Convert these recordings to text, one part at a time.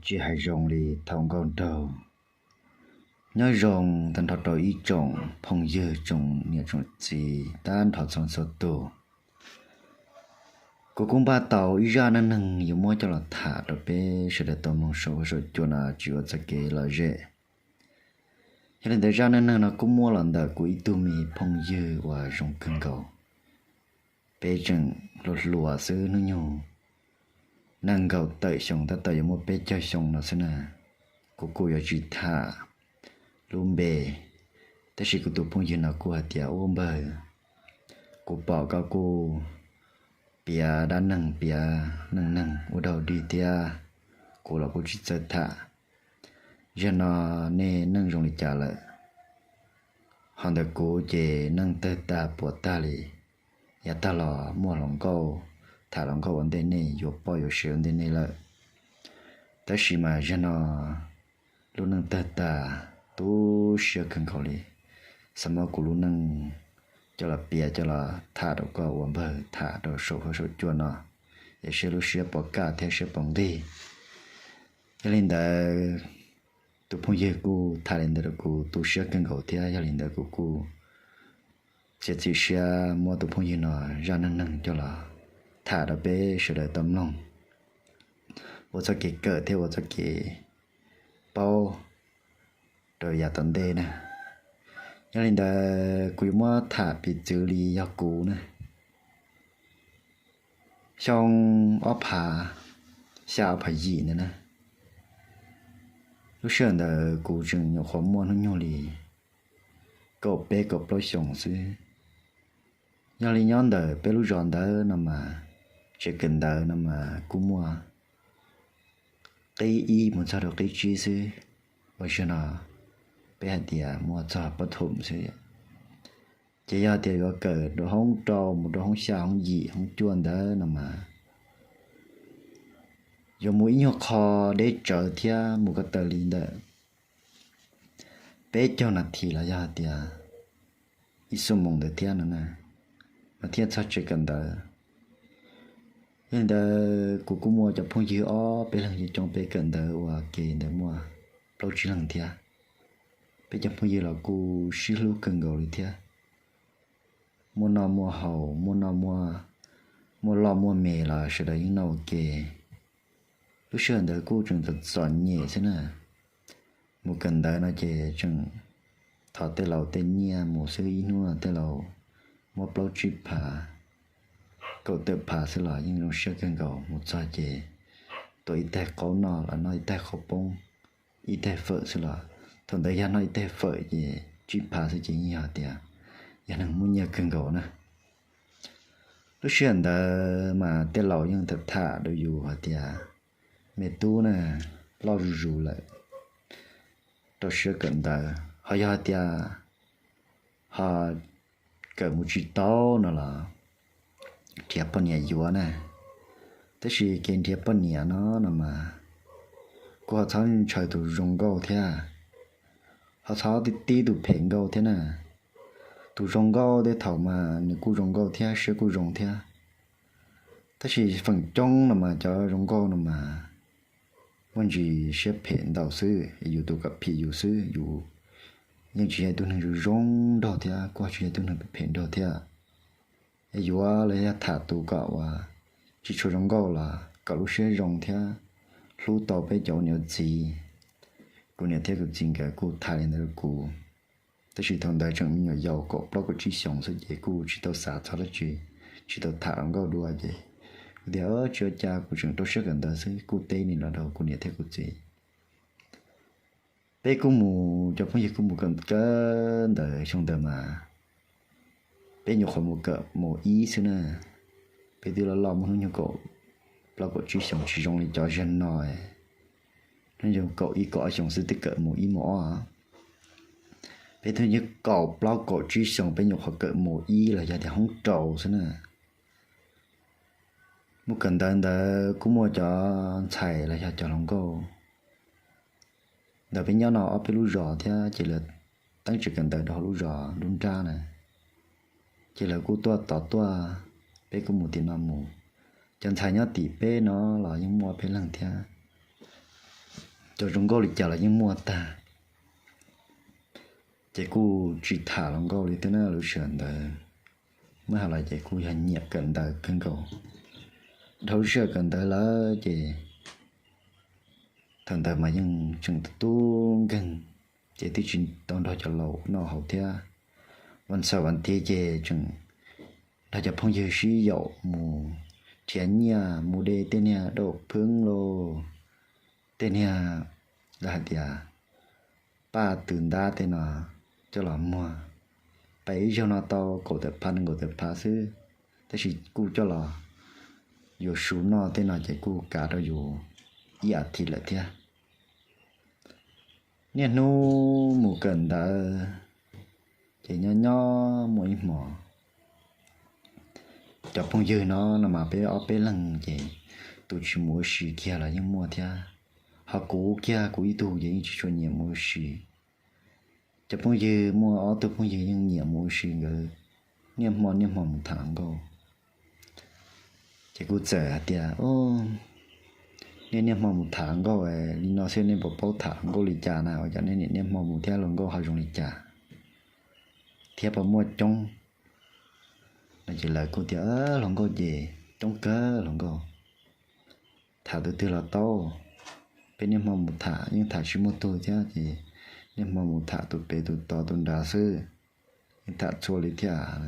Tsis hais zoo li thaum nkauj nraug. Nyob zoo tag nrho rau ib tsoom phooj ywg, tsoom niam tsoom txiv, tag nrho txhua txhua tus. Kuv kuj npaj tau ib zaj neej neeg yuav muab coj los tham rau peb sawv daws tau mloog saum huab saum cua no tsis ua txoj kev lom zem. Yog li ntawd zaj neej neeg no kuj muaj los ntawm kuv ib tug me phooj ywg uas zoo kawg nkaus. Peb tseem hluas hluas xwb, hnub nyoog nees nkaum tawm xyoo, tab tom yuav muaj peb caug xyoo no xwb na. Kuv kuj yuav tsis tham lub npe, tab sis kuv tus phooj ywg no kuj hais tias, ub npawg, kuv pom koj kuj piav dab neeg piav neej neeg ua dog dig thiab, kuv los kuj tsis txawj tham. Zaum no nej neej zoo li cas lawm? Ho ntawm kuv ces neej tawg tag puas tag li, yav tag los muaj hluas nkauj tham hluas nkauj ua ntej nej, yuav poj yuav sev ua ntej nej lawm. Tab sis mas zaum no lub neej tawg tag, tu siab kawg nkaus li. Xav muab kuv lub neej coj los piav coj los tham rau koj ua npawg tham rau saum huab saum cua no, es saib lub siab puas kaj thiab siab puas nqig. Yog li ntawd tus phooj ywg kuj tham li ntawd rau kuv, tu siab kawg nkaus thiab. Yog li ntawd kuv kuj txiav txim siab muab tus phooj ywg no zaj neej neeg coj los tham rau peb sawv daws tau mloog, ua txoj kev kawm thiab ua txoj kev paub rau yav tom ntej na. Yog li ntawd kuv yuav muab tham piv txwv li yog kuv na, xyoo ob phav xya ob phav yim ntawd na, lub sij hawm ntawd kuv tseem nyuam qhuav muaj hnub nyoog li kaum peb kaum plaub xyoos xwb. Yog li nyob ntawm peb lub zos ntawd no mas, tsev kawm ntawv no mas kuj muaj qib ib mus txog rau qib tsib xwb. Ua zaum no peb hais tias muaj txog pab thum xwb. Ces yog tias yuav kawm rau hoob rau mus rau hoob xya hoob yim hoob cuaj ntawd no mas, yuav mus ib nyuag qho deb tsawv thiab, mus ko taw li ntawm peb caug nas this los yog hais tias ib xuab moos ntawd thiab no na, mas thiaj txog tsev kawm ntawv. Yog li ntawd kuv kuj muaj cov phooj ywg ob peb leeg coob coob peb kawm ntawv ua ke ntawd muaj plaub tsib leeg thiab. Peb cov phooj ywg los kuj sib hlub kawg nkaus li thiab. Muaj noj muaj haus, muaj noj muaj, muaj loj muaj me los sawv daws yeej noj ua ke. Lub sij hawm ntawd kuj tseem txom txom nyem xwb na. Mus kawm ntawv no ces tseem thov tej laus tej nyiaj mus xwb, ib hnub no tej laus muab plaub tsib phav, kaum tawm phav xwb los yeej zoo siab kawg nkaus. Mus txog ces tuav ib taig qaub noj los noj ib taig qaub poob, ib taig fawm xwb los, thaum ntawd yog noj ib taig fawm ces tsib phav xwb ces yeej yog tias yog neeg muaj nyiaj kawg nkaus na. Lub sij hawm ntawd mas tej laus yeej tham tham rau yus hais tias, me tub na, loj zuj zus lawm, rau siab kawm ntawv, ho yog hais tias ho kawm mus tsis tau no los nrhiav poj niam yuav na. Tab sis kev nrhiav poj niam no no mas kuj ho txhob ntshaw tus zoo nkauj thiab, ho txhob tib tib tus phem nkauj thiab na. Tus zoo nkauj tej thaum mas nws kuj zoo nkauj thiab siab kuj zoo thiab, tab sis feem coob no mas cov zoo nkauj no mas muaj ntsis siab phem ntau xwb, yus tus kom phim yus xwb. Yus yeej tsis yog ib tug neeg zoo zoo nraug thiab kuj tsis yog ib tug neeg phem nraug thiab. Es yuav los yog tham tus kom uas tsis tshua zoo nkauj los kom lub siab zoo thiab hlub tau peb cov ua niam ua txiv. Kuv niam thiab kuv txiv nkawd kuj tham li ntawd rau kuv, tab sis thaum ntawd tseem me nyuam yaus kaum plaub kaum tsib xyoos xwb ces kuj tsis tau xav txog dab tsi, tsis tau tham hluas nkauj dua ces kuv tias tsis ua cas, kuv tseem rau siab kawm ntawv xwb, kuj teb li no rau kuv niam thiab kuv txiv. Peb kuj mus, cov phooj ywg kuj mus kawm kawm ntawv xyoo ntawd mas peb nyuam qhuav mus kawm mus ib xwb na. Peb twb loj loj muaj hnub nyoog kaum plaub kaum tsib xyoos, tsis zoo li cov zaum no, hnub nyoog kaum ib kaum ob xyoos xwb twb kawm mus ib mus ob. Peb hnub nyoog kaum plaub kaum tsib xyoos peb nyuam qhuav kawm mus ib los yog tias hoob rau xwb na. Mus kawm ntawv ntawd kuj muaj cov ntxhais los yog cov hluas nkauj ntawm peb nyob no ob peb lub zos thiab ces lawv teeb tsev kawm ntawv rau hauv lub zos lub nrab na, ces lawv kuj tuaj tod tuaj, peb kuj mus tim no mus. Cov ntxhais nyob tim peb no los yeej muaj peb leeg thiab. cov zoo nkauj li cas los yeej muaj tag. Ces kuj tsis tham hluas nkauj li thiab na, lub sij hawm ntawd muab hais los ces kuj yog nyiam kawm ntawv kawg nkaus. Dhau lub sij hawm kawm ntawv lawm ces thaum ntawd mas yeej tseem tub nkeeg, ces twb tsis tau nrog cov laus noj haus thiab. Vas xaum vas thiv ces tseem nrog cov phooj ywg sib yaum mus nrhiav nyiaj mus de tej niag dau pheeb los, tej niag, lawv hais tias paj tw ntab tej no coj los muag. Pem ib zaug no tau kaum tawm phav nees nkaum tawm phav xwb, tab sis kuj coj los yuav su noj tej no ces kuj kav rau yus ib as thiv lawm thiab. Niaj hnub mus kawm ntawv ces nyob nyob muaj ib hmo, cov phooj ywg no no mas peb ob peb leeg ces tus tsis mus ua si kiag los yeej muaj thiab. Ho kuv kiag kuv ib tug ces yeej tsis tshua nyiam mus ua si. Cov phooj ywg muaj ob tug phooj ywg yeej nyiam mus ua si, nkawd niaj hmo niaj hmo mus tham hluas nkauj. Ces kuv txawm hais tias, nej niaj hmo mus tham hluas nkauj li no xwb, nej puas paub tham hluas nkauj li cas na, ua cas nej niaj hmo mus thiab hluas nkauj ho zoo li cas thiab puas muaj coob no? Ces lawv kuj tias hluas nkauj ces coob kawg, hluas nkauj tham tus twg los tau. Peb niaj hmo mus tham yeej tham tsis muaj tug thiab ces niaj hmo mus tham tus pem tus tod tus nrad xwb, yeej tham txhua li thiab.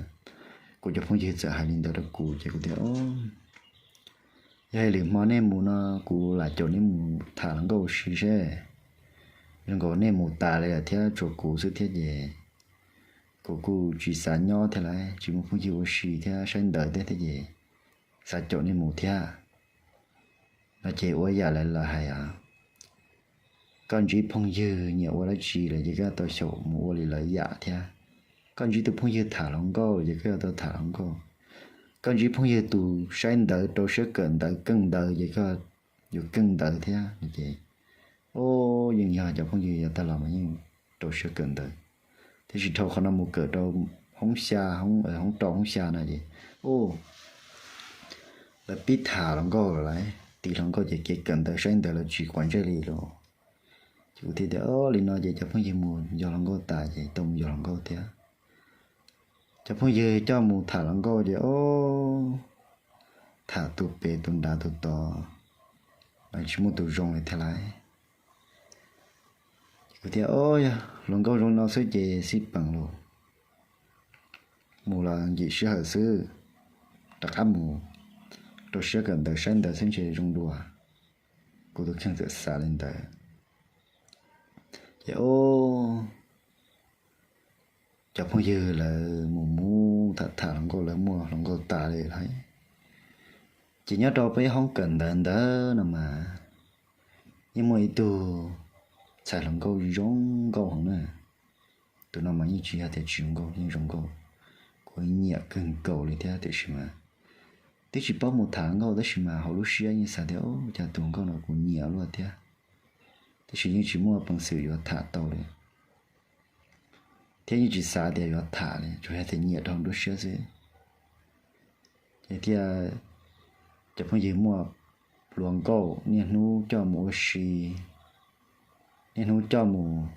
Kuv cov phooj ywg txawm hais li ntawd rau kuv ces kuv tias, yog li lwm hmo nej mus no kuv lam caum nej mus tham hluas nkauj ua si seb. Zoo nkaus nej mus tas li lawm thiab tsuas kuv xwb thiab ces kuv kuj tsis xav nyob thiab lawm, tsis muaj phooj ywg ua si thiab saib ntawv thiab thiab ces xav caum nej mus thiab no. Ces ua yam li lawv hais os, koj ntsib phooj ywg nyiam ua dab tsi lawm ces koj tau xyaum mus ua li lawv yam thiab. Koj ntsib tus phooj ywg tham hluas nkauj ces koj yuav tau tham hluas nkauj. Koj ntsib phooj ywg tus saib ntawv rau siab kawm ntawv keej ntawv ces koj yuav keej ntawv thiab no ces, o, yeej yog cov phooj ywg yav tag los mas yeej rau siab kawm ntawv, tiam sis dhau qhov no mus kawm rau hoob xya, hoob rau hoob xya no ces, o, lawv pib tham hluas nkauj lawm, tim hluas nkauj ces kev kawm ntawv saib ntawv lawv tsis quav ntsej li los. Ces kuv thiaj tias, o, li no ces cov phooj ywg mus yos hluas nkauj tas ces tau mus yos hluas nkauj thiab. Cov phooj ywg coj mus tham hluas nkauj ces, o, tham tus pem tus nrad tus tod, mas tsis muaj tus zoo li thiab lawm. Kuv thiaj, o, yog hluas nkauj zoo no xwb ces xij peem los, mus los nkim sij hawm xwb, rov qab mus rau siab kawm ntawv saib ntawv xwb ntshe zoo dua. Kuv tus kheej txawm xav li ntawd. Ces, o, cov phooj ywg lawv mus mus tham tham hluas nkauj, lawv muaj hluas nkauj tas li lawm. Ces nyob rau peb hoob kawm ntawv ntawd no mas yeej muaj ib tug ntxhais hluas nkauj zoo nkauj heev na. Tus no mas yeej tsis yog tias tsis zoo nkauj, yeej zoo nkauj, kuv nyiam kawg nkaus li thiab, tiam sis mas twb tsis paub mus tham nkauj tab sis mas hauv lub siab yeej xav tias, o, cas tus nkauj no kuv nyiam luaj thiab, tab sis yeej tsis muaj peev xwm yuav tham tau li, thiab yeej tsis xav tias yuav tham li, tsuas yog tias nyiam dhau lub siab xwb. Ces thiaj, cov phooj ywg muaj hluas nkauj niaj hnub coj mus ua si, niaj hnub coj mus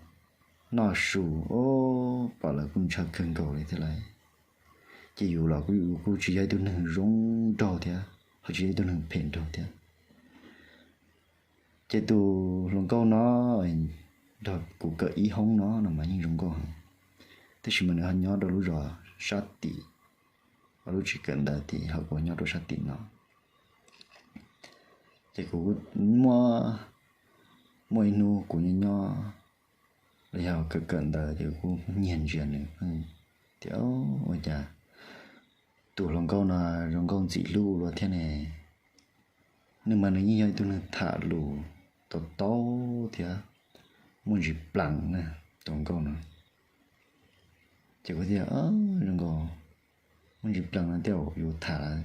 noj su, o, pom lawv kuj ntshaw kawg nkaus li thiab lauj. Ces yus los kuj, yus kuj tsis yog ib tug neeg zoo nraug thiab, ho tsis yog ib tug neeg phem nraug thiab. Ces tus hluas nkauj no nrog kuv kawm ib hoob no no mas yeej zoo nkauj heev, tab sis mas nws ho nyob rau lub zos sab tim, lub tsev kawm ntawv tid, ho kuv nyob rau sab tim no. Ces kuv muaj, muaj ib hnub kuv nyob nyob los yog kawm kawm ntawv ces kuv nyiag ntsia nws, tias, ua cas tus hluas nkauj no zoo nkauj ntxim hlub ua luaj thiab ne? Nws mas nws yeej yog ib tug neeg tham lus tau tau thiab muaj ntsis plees na, tus nkauj no. Ces kuv tias, zoo nkauj, muaj ntsis plees no tej zaum yus tham lawm,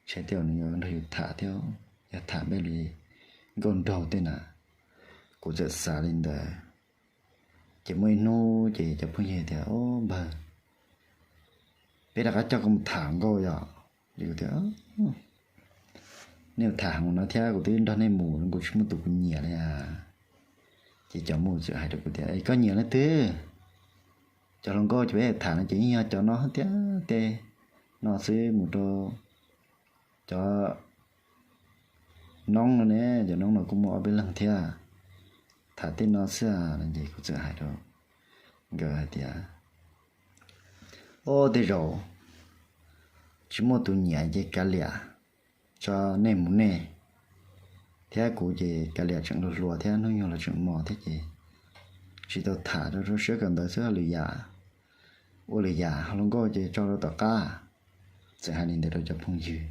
ntshe tej zaum nws yuav nrog yus tham thiab, yog tham npaj li nkauj nraug tej na. Kuv txawm xav li ntawd. Ces muaj ib hnub ces cov phooj ywg tias, o, npawg, peb rov qab coj koj mus tham nkauj yom. Kuv tias, nej mus tham heev no thiab kuv twb nrog nej mus, kuv tsis muaj tus kuv nyiam li as. Ces cov mus txawm hais rau kuv tias, Es koj nyiam leej twg? Cov hluas nkauj ces peb tham no ces yeej yog cov no thiab tej no xwb, mus rau cov noob no ne, cov noob no kuj muaj ob peb leeg thiab, tham tej no xwb. Ces kuv txawm hais rau nkawd hais tias, Ob, tej zaum tsis muaj tus nyiam ces kav liam, tso nej mus nej. Thiab kuv ces kav liam tseem hluas hluas thiab hnub nyoog los tseem mos thiab ces tsis tau tham, rau rau siab kawm ntawv xwb, lwm yam, ua lwm yam, hluas nkauj ces tso rau tom qab. Txawm hais li ntawd rau cov phooj ywg,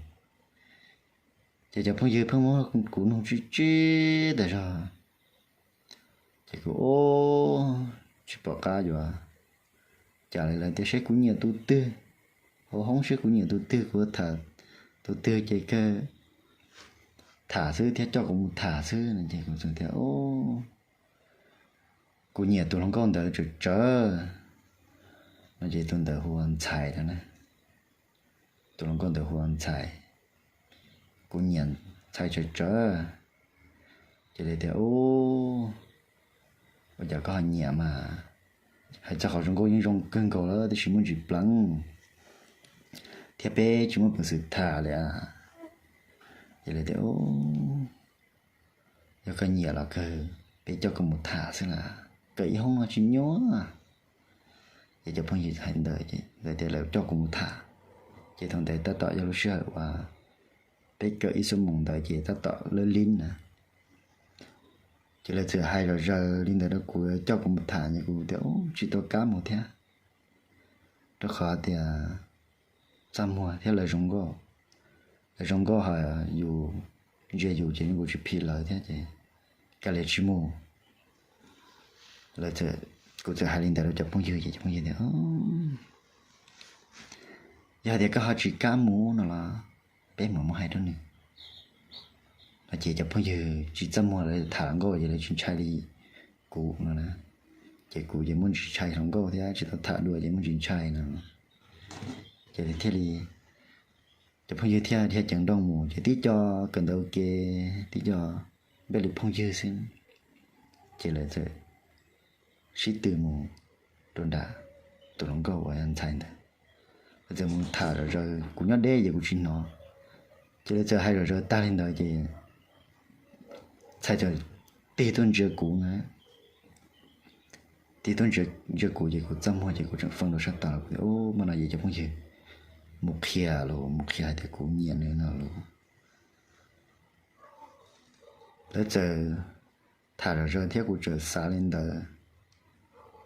ces cov phooj ywg pheej muab kuv nug tsib tsib tas zog. Ces kuv, Ob, tsis pom qab yuav cas li lawm, tias seb kuv nyiam tus twg, hauv hoob seb kuv nyiam tus twg, kuv tham tus twg ces kawg tham xwb thiab coj kuv mus tham xwb no. Ces kuv txawm tias, Kuv nyiam tus hluas nkauj ntawd tsawv tsawv no. Ces tus ntawd hu ua Ntxhais no na. Tus hluas nkauj ntawd hu ua Ntxhais, kuv nyiam Ntxhais tsawv tsawv. Ces lawv tias, Ua cas koj ho nyiam mas, hais txog qhov zoo nkauj yeej zoo kawg nkaus lawm, tab sis muaj ntsis pleev thiab peb tsis muaj peev xwm tham li. Ces lawv tias, Yog koj nyiam los kawg, peb coj koj mus tham xwb las, kawm ib hoob no tsis nyuaj. Ces cov phooj ywg hais ntawd, lawv tias lawv coj kuv mus tham. Ces thaum ntawd tab tom yog lub sij hawm uas peb kawm ib xuab moos ntawd ces tab tom lab lib na. Ces lawv txawm hais zom zaws li ntawd rau kuv, coj kuv mus tham, ces kuv tias, Ub, tsis tau kab mus thiab, rau qhov tias txaj muag thiab lawv zoo nkauj. Lawv zoo nkauj ho yus ntsia yus ces kuv tsis phim lawv thiab ces kav liam tsis mus. Kuv txawm hais li ntawd rau cov phooj ywg ces cov phooj ywg tias, Yog hais tias koj ho tsis kam mus no los peb mam muab hais rau nws no. Ces cov phooj ywg tsis txaj muag, lawv tham hluas nkauj ces lawv tsis ntshai li kuv no na. Ces kuv ces muaj ntsis ntshai hluas nkauj thiab tsis tau tham dua ces muaj ntsis ntshai no. Ces thiaj li, cov phooj ywg thiaj dhia ceev nrooj mus, ces tib co kawm ntawv ua ke, tib co npej li phooj ywg xwb. Ces lawv txawm sib tw mus rau nram tus hluas nkauj uas yog Ntxhais ntawd. Lawv txawm mus tham zom zaws, kuv nyob deb ces kuv tsis hnov. Ces lawv txawm hais zom zaws tag li ntawd ces Ntxhais txawm tig tuaj ntsia kuv na. Tig tuaj ntsia kuv ces kuv txaj muag ces kuv tseem feej rau sab tas los kuv tias, Ub, mas no ces cov phooj ywg mus qhia los, mus qhia hais tias kuv nyiam nws no los. Lawv txawm tham zom zaws thiab kuv txawm xav li ntawd.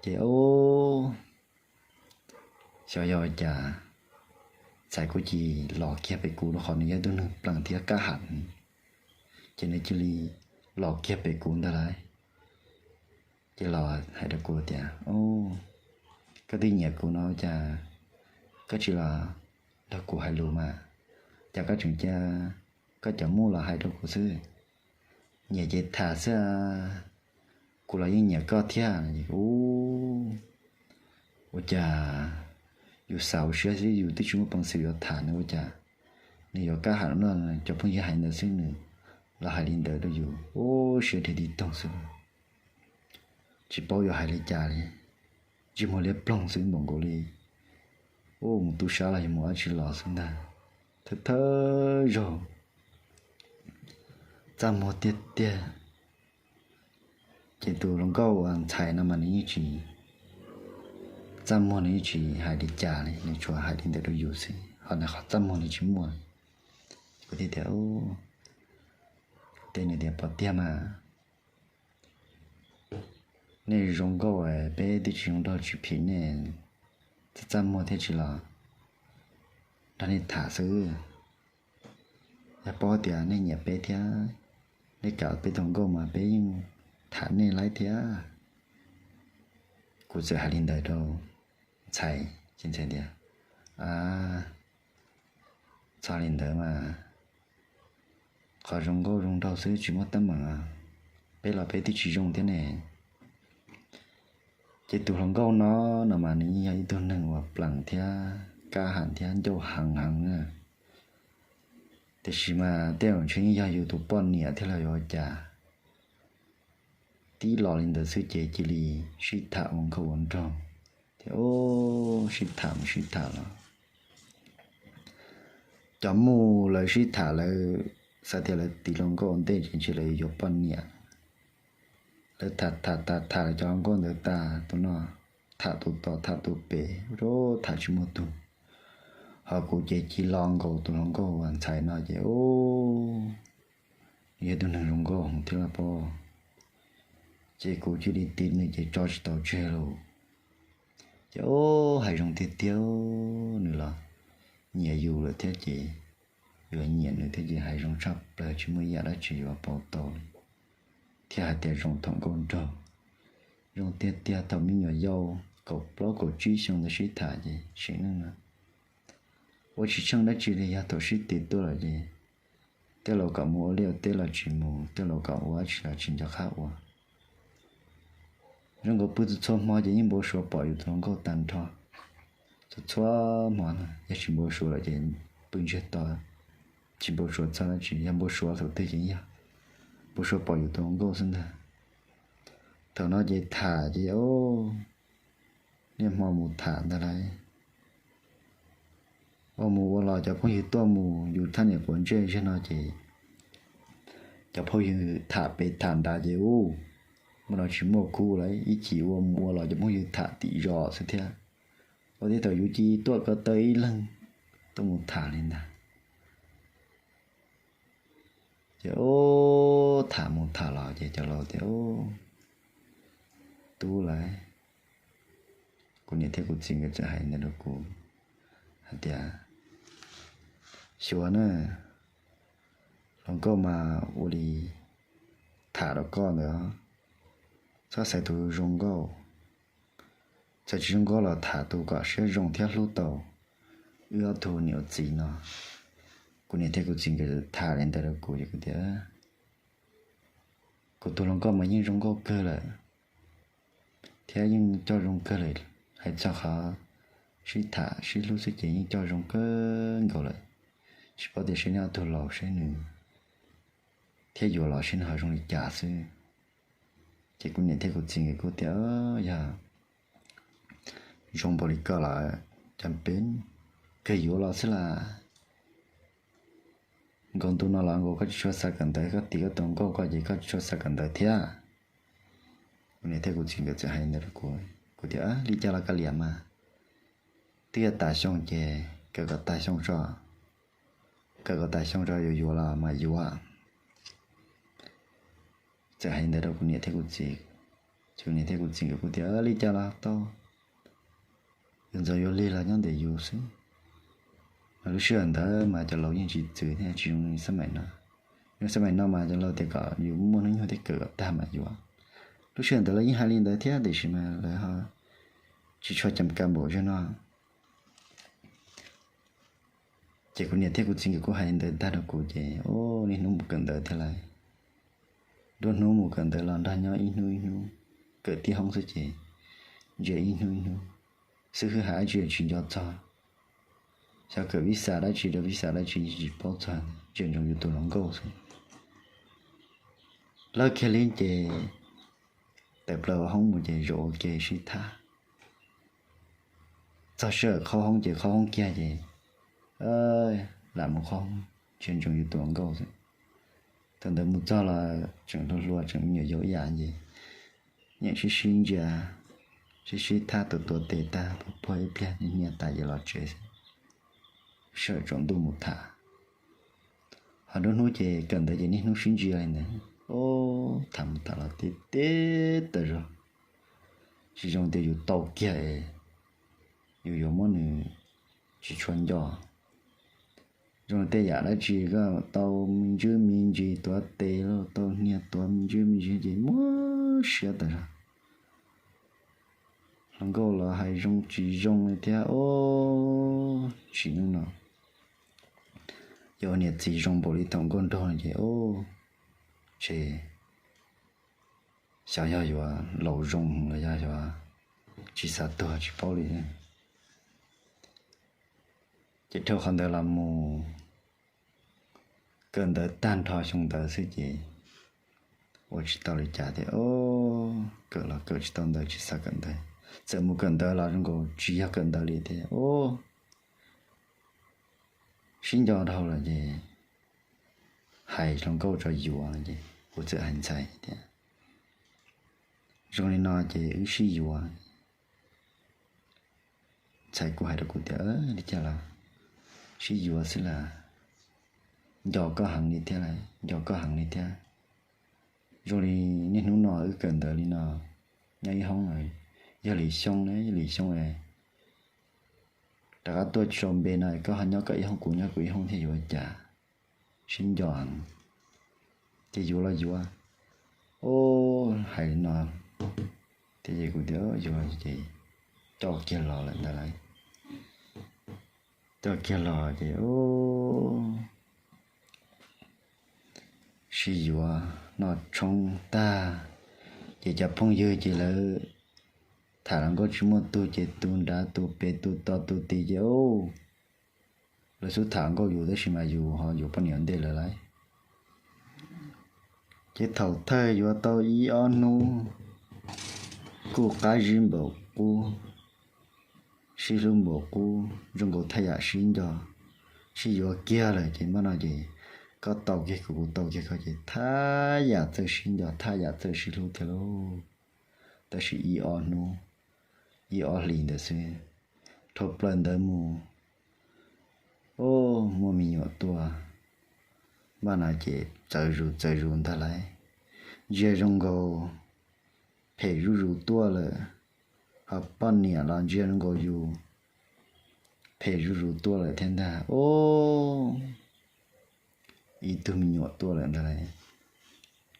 Ces, ub, xyov yog cas Ntxhais kuj cia li los kiag pem kuv rau qhov nws yog ib tug neeg plees thiab kab ham. Ces nws cia li los kiag pem kuv ntag lauj. Ces los hais rau kuv tias, Koj twb nyiam kuv no ua cas koj tsis los nrog kuv hais lus mas, cas koj tseem cia koj cov muj los hais rau kuv xwb? Nyiam ces tham xwb, kuv los yeej nyiam koj thiab. Ub, ua cas yus xav hauv siab xwb yus twb tsis muaj peev xwm yuav tham nws ua cas nws yuav kab ham no. Cov phooj ywg hais ntawd xwb nws los hais li ntawd rau yus, ub, siab dhia tig toog xwb. Tsis paub yuav hais li cas li, ntsej muag liab ploog xwb npaum nkaus li, ub, mus tu sab los yog mus dab tsi los xwb ntag. Thawj thawj zaug txaj muag tiag tiag. Ces tus hluas nkauj uas Ntxhais no mas nws yeej tsis txaj muag, nws yeej tsis hais li cas li, nws tsuas hais li ntawd rau yus xwb, ho nws qhov txaj muag nws tsis muaj li. Kuv thiaj tias, Ub, tej nws tias pom tiag mas, nej zoo nkauj, peb twb tsis zoo nraug tsis phim nej, txaj muag thiab tsis los nrog nej tham xwb. Yog paub tias nej nyiam peb thiab nej kam peb tus nkauj mas peb yeej tham nej laib thiab. Kuv txawm hais li ntawd rau Ntxhais, ces Ntxhais tias, A, txhob li ntawd mas, qhov zoo nkauj zoo nraug xwb tsis muaj teeb meem, peb los peb twb tsis zoo thiab ne. Ces tus hluas nkauj no, no mas nws yeej yog ib tug neeg uas plees thiab kab ham thiab ncauj heev heev na. Tiam sis mas tej zaum ntshe yeej yog yus tus poj niam thiab los yuav ua cas. tib los li ntawd xwb ces cia li sib tham ua nkauj ua nraug, ces ub sib tham mus sib tham los, cov mus lawv sib tham lawv xav tias lawv tiv hluas nkauj ua ntej ces ntshe lawv yuav poj niam. Lawv tham tham tham tham cov hluas nkauj ntawd tas, tus no tham tus tod tham tus pem, ub tham tsis muaj tug. Ho kuv ces cia li los nkaus tus hluas nkauj uas ntxhais no ces ub, yog tus neeg zoo nkauj heev thiab los pob, ces kuv cia li tiv nws ces tso tsis tau tseg lawm. Ces ub hais zoo tiag tiag, nws los nyiam yus lawm thiab ces yuav nyiam nws thiab ces hais zoo tshaj plaws tsis muaj ib yam dab tsi yuav pauv tau li. Thiab hais tias zoo thaum nkauj nraug, zoo tiag tiag thaum me nyuam yaus kaum plaub kaum tsib xyoo ntawd sib tham ces sim neej no ua tsis tsheej dab tsi li, yog thaum sib tiv tuaj lawm ces tej laus kom mus ua liaj ua teb los tsis mus, tej laus kom ua dab tsi los tsis nco qab ua. Zoo nkaus pw txhua txhua hmo ces yeej npau suav pom yus tus hluas nkauj tag nrho. Txhua txhua hmo no yog tsis npau suav lawm ces pw ntsiag to, tsis npau suav txog dab tsi, yog npau suav thaum twg ces yog npau suav pom yus tus hluas nkauj xwb ntag. Thaum no ces tham ces ub, niaj hmo mus tham ntag lauj. Ua mus ua los cov phooj ywg tuaj mus yus thaj niam quav ntsej zog no ces cov phooj ywg tham pem tham nrad ces ub, muaj no tsis muaj kub lawm, ib chim ua mus ua los cov phooj ywg tham tim zos xwb thiab. Ua tib thaum yus cia li tuaj ko taw ib leeg tuaj mus tham li ntag. Ces ub tham mus tham los ces cov laus tias ub, tub lawm, kuv niam thiab kuv txiv nkawd txawm hais ntawd rau kuv hais tias, xyuas na, hluas nkauj mas ua li tham rau koj ntawd, txhob xaiv tus zoo nkauj, txawm tsis zoo nkauj los tham tus kom siab zoo thiab hlub tau wb ob tug niam ua txiv no. Kuv niam thiab kuv txiv nkawd tham li ntawd rau kuv ces kuv tias, kuv tus hluas nkauj mas yeej zoo nkauj kawg lawm thiab yeej coj zoo kawg lawm, hais txog qhov sib tham sib hlub xwb ces yeej coj zoo kawg nkaus lawm. Tsis paub tias seb neb ob tug laus seb nws thiab yuav los seb nws ho zoo li cas xwb. Ces kuv niam thiab kuv txiv nkawd kuj tias, yog zoo npaum li koj lawm, cas peb kawg yuav los xwb las. Nkaus ntu no los nkaus koj tsis tshua xav kawm ntawv, koj tim koj tus nkauj koj ces koj tsis tshua xav kawm ntawv thiab. Kuv niam thiab kuv txiv nkawd txawm hais ntawd rau kuv, kuv tias, li cas los kav liam mas, twb yog tas xyoo ces kawm kom tas xyoo tso, kawm kom tas xyoo tso yuav yuav los mas yuav. Txawm hais ntawd rau kuv niam thiab kuv txiv, ces kuv niam thiab kuv txiv nkawd kuj tias, li cas los tau, yuav ntxov yuav lig los nyob ntawm yus xwb. Mas lub sij hawm ntawd mas cov laus yeej tsis txwv thiab, tsis zoo li xab maim no. Yog xab maim no mas cov laus tias kom yus muaj hnub nyoog thiab kawm kom tag mas yuav. Lub sij hawm ntawd lawv yeej hais li ntawd thiab tiam sis mas lawv ho tsis tshua cam kas npaum zog no. Ces kuv niam thiab kuv txiv nkawd kuj hais li ntawd tag rau kuv ces, o, niaj hnub mus kawm ntawv thiab lauj. Nruab hnub mus kawm ntawv los nrog nyob ib hnub ib hnub, kawm tib hoob xwb ces ntsia ib hnub ib hnub, xib hwb hais dab tsi tsis nco txog. Xyov kawm vis xas dab tsi rau vis xas dab tsi tsis paub txog, ntsia ntsoov yus tus hluas nkauj xwb. Lawb kiag li ces tawm plaws ua hoob mus ces zaum ua ke sib tham. Txog sij hawm qhaub hoob ces qhaub hoob kiag ces lam mus qhaub hoob, ntsia ntsoov yus tus hluas nkauj xwb. Thaum ntawd mus txog los tseem hluas hluas tseem me nyuam yaus ib yam ces nyeem sib sib ntsia, sib sib tham tus tuav tes tag puag puag ib pliag niaj hnia tas ces los tsev xwb. Sij hawm tsaus ntuj mus tham. Ho nruab hnub ces kawm ntawv ces niaj hnub sib ntsia li ntawd, o, tham mus tham los tib teb tawm zog. Tsis zoo tias yus tau kiag es yus yuav muab nws tsis tshua nco. Zoo li tej yam dab tsi koj tau me ntsis me ntsis tuav tes los tau hnia tuav me ntsis me ntsis ces muab siab tawm zog. Hluas nkauj los hais zoo tsis zoo li thiab, o, tsis zoo no. Yog ua niam txiv zoo npaum li thaum nkauj nraug no ces, o, ces xyov yog yuav laus zoo los yog yuav tsis xav tuag tsis paub li. Ces dhau qhov ntawd los mus kawm ntawv tag nrho xyoo ntawd xwb ces ua tsis tau li cas tias, o, kawm los kawm tsis tau ntawv, tsis xav kawm ntawv. Txawm mus kawm ntawv los zoo nkaus tsis yog kawm ntawv li tias, o, sib nco dhau lawm ces hais hluas nkauj tso yuav ces kuv txawm hais ntxhais tias, zoo li no ces wb sib yuav. Ntxhais kuj hais rau kuv tias, li cas los sib yuav xwb las, nco koj heev li thiab, nco koj heev li thiab. Zoo li niaj hnub no wb kawm ntawv li no, nyob ib hoob, yog li xyoo, yog li xyoo rov qab tuaj tso npe no koj ho nyob koj ib hoob kuv nyob kuv ib hoob thiab yuav ua cas, sib nco. Ces yuav los yuav, o, hais li no thiab ces kuv tias yuav ces coj kiag los lawm ntag lauj. Coj kiag los ces sib yuav noj tshoob tag, ces cov phooj ywg ces lawv tham hluas nkauj tsis muaj tug ces tus nrad tus pem tus tod tus tid ces lawv xub tham hluas nkauj yus tab sis mas yus ho yuav poj niam ntej lawv lauj. Ces thaum thawj yuav tau ib ob hnub kuj qab zib npaum qub, sib hlub npaum qub, zoo nkaus thaj yam sib nco, sib yuav kiag lawm ces npaj no ces koj tau kiag kuv, kuv tau kiag koj ces thaj yam txawj sib nco, thaj yam txawj sib hlub thiab lauj. Tab sis ib ob hnub, ib ob hlis ntawd xwb, dhau plaws ntawd mus, o, muaj me nyuam tuaj, npaj no ces txawv zus txawv zus ntag lauj. Ntsia zoo nkaus phem zuj zus tuaj lawm, ho poj niam los ntsia zoo nkaus yus phem zuj zus tuaj lawm thiab ntag. O, ib tug me nyuam tuaj lawm ntag lauj.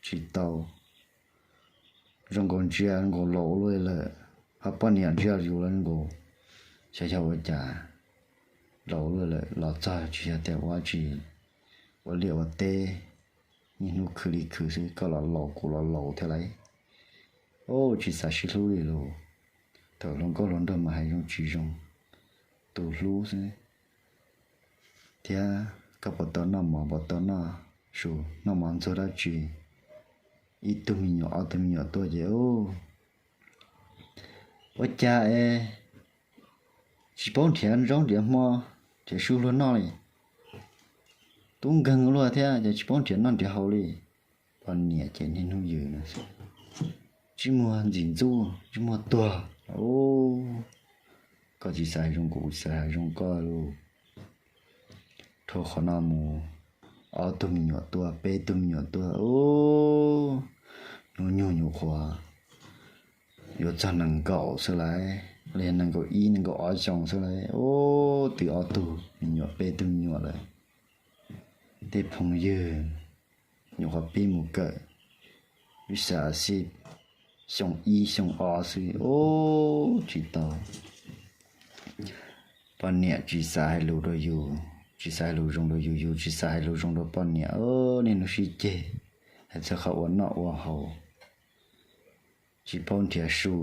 Tsis tau, zoo nkaus ntsia zoo nkaus laus ua luaj lawm, ho poj niam ntsia yus los zoo nkaus xyov yog ua cas, laus ua luaj lawm, los txog tsis yog tias ua tsi, ua liaj ua teb, niaj hnub khwv li khwv xwb, koj los laus kuv los laus thiab lauj. O, tsis xav sib hlub li lauj. Thaum hluas nkauj hluas nraug mas hais zoo tsis zoo, tus hlub xwb thiab koj puas tau noj mov, puas tau noj su, noj mov ntxuag dab tsi, ib tug me nyuam ob tug me nyuam tuaj ces ua cas es tsis paub nrhiav zaub nrhiav hmo, nrhiav su luag noj li. Tub nkeeg luaj thiab ces tsis paub nrhiav noj nrhiav haus li. Poj niam ces niaj hnub yws no, ntsej muag ntxim ntxub, ntsej muag tuag. Koj tsis xav zoo kuv, kuv tsis xav zoo koj lauj. Dhau qhov no mus, ob tug me nyuam tuaj, peb tug me nyuam tuaj, hnub nyoog nyuam qhuav yuav txog nees nkaum xwb lauj, los yog nees nkaum ib nees nkaum ob xyoo xwb lauj. Ub, twb ob tug me nyuam peb tug me nyuam lawm. Tej phooj ywg nyuam qhuav pib mus kawm, ib xav xij xyoo ib xyoo ob xwb, ub, tsis tau. Poj niam tsis xav hais lus rau yus, tsis xav hais lus zoo rau yus, yus tsis xav hais lus zoo rau poj niam. Niaj hnub sib ceg, hais txog qhov ua noj ua haus, tsis paub nrhiav su,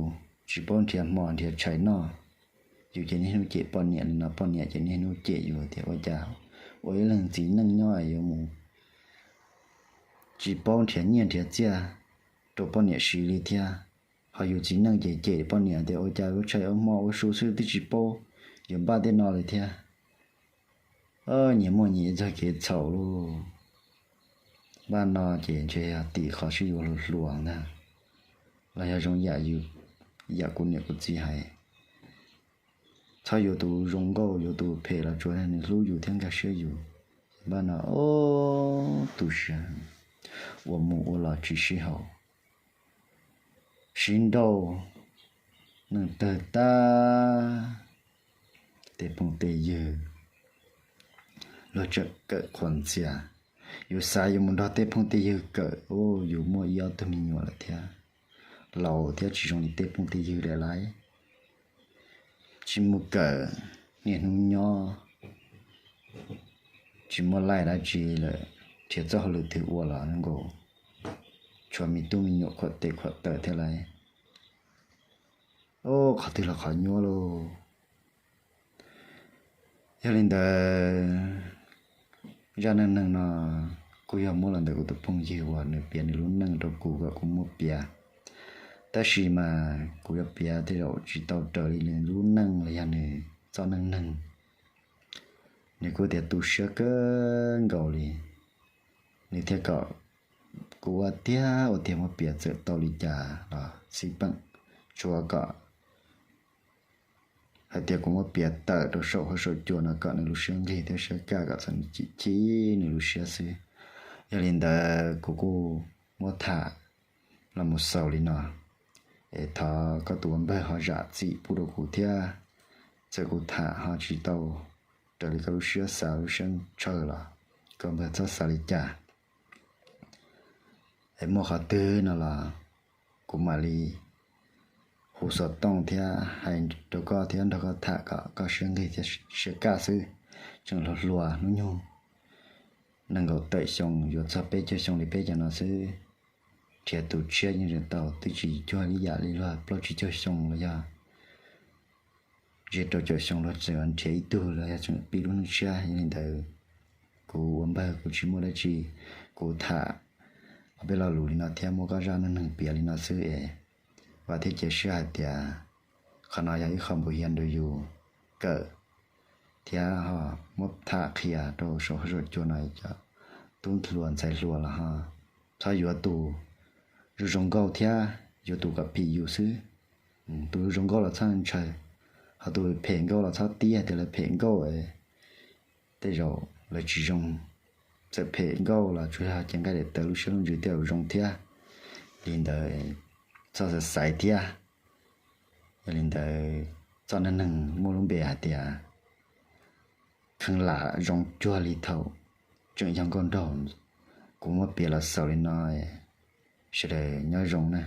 tsis paub nrhiav hmo nrhiav tshais noj. Yus ces niaj hnub cem poj niam li no, poj niam ces niaj hnub cem yus tias ua cas ua ib leeg txiv neej nyob yuav mus tsis paub nrhiav nyiaj nrhiav txiaj rau poj niam siv li thiab. Ho yus txiv neej ces cem poj niam tias ua cas ua tshais ua hmo ua su xwb twb tsis paub yuav npaj tej no li thiab. Nyias muaj nyias ib txoj kev txhaum lauj. Npaj no ces ntshe yog tim qhov sib yuav hluas hluas ntag, los yog zoo yam yus, yam kuv niam kuv txiv hais, txhob yuav tus zoo nkauj, yuav tus phem los tsuas yog nws hlub yus thiab nkag siab yus. Npaj no, ub, tu siab, ua mus ua los tsis sib haum, sib nrauj, neeg tawg tag. Tej phooj tej ywg luag tseem kawm qhuas ntxias, yus xav yuav mus nrog tej phooj tej ywg kawm, ub, yus muaj ib ob tug me nyuam lawm thiab, laus thiab tsis zoo li tej phooj tej ywg lawm lauj. Tsis mus kawm, niaj hnub nyob, tsis muaj laij dab tsi lawm, nrhiav txoj hauj lwm twg ua los zoo nkaus tshuav me tub me nyuam khuam tes khuam taw thiab lauj. Ub, qhov twg los qhov nyuaj lauj. Yog li ntawd, zaj neej neeg no kuj yog muab los ntawm kuv tus phooj ywg uas nws piav nws lub neej rau kuv kom kuv muab piav. Tab sis mas kuv yuav piav tej zaum tsis tau raws li nws lub neej los yog nws txoj neej neeg. Nws kuj tias tu siab kawg nkaus li, nws thiaj kom kuv ua tiag ua tiag muab piav, txawm tau li cas los xij peem, tsuav kom hais tias kuv muab piav tawm rau saum huab saum cua no kom nws lub siab nqig thiab siab kaj, kom txhob chim chim nws lub siab xwb. Yog li ntawd kuv kuj muab tham los mus xaus li no, es thov koj tus ua npawg ho zam txim pub rau kuv thiab. Txawm kuv tham ho tsis tau raws li koj lub siab xav lub siab ntshaw los koj npawg txhob xav li cas. Es muaj qhov twg no los kuv mam li hu xov tooj thiab hais rau koj thiab nrog koj tham kom koj siab nqig thiab siab kaj xwb. Tseem hluas hluas hnub nyoog nees nkaum tawm xyoo yuav txog peb caug xyoo li peb cov no xwb. Nrhiav tus tshiab yeej tseem tau, twb tsis cuag li yam li luag plaub tsib caug xyoo los yog ntsia rau caum xyoo luag tseem nrhiav ib tug los yog tseem pib lub neej tshiab. Yog li ntawd kuv ua npawg kuv tsis muaj dab tsi, kuv tham ob peb lo lus li no thiab muab koj zaj neej neeg piav li no xwb es vam thiab cia siab hais tias qhov no yog ib qho npau hiav rau yus kawm thiab ho muab tham qhia rau saum huab saum cua no cov tub hluas ntxhais hluas los ho txhob yuav tus zoo zoo nkauj thiab yuav tus kom phim yus xwb. Tus zoo nkauj los txhob ntshaw, ho tus phem nkauj los txhob tib hais tias lawv phem nkauj, tej zaum lawv tsis zoo. Txawm phem nkauj los tsuas yog cev nqaij daim tawv lub siab lub ntsws tej zaum zoo thiab. Li ntawd txhob xav xaiv thiab. Yog li ntawd txoj neej neeg muaj lub npe hais tias kheev lam zoo cuag li thaum tseem yog nkauj nraug. Kuv muab piav los xaus li no, sawv daws nyob zoo na.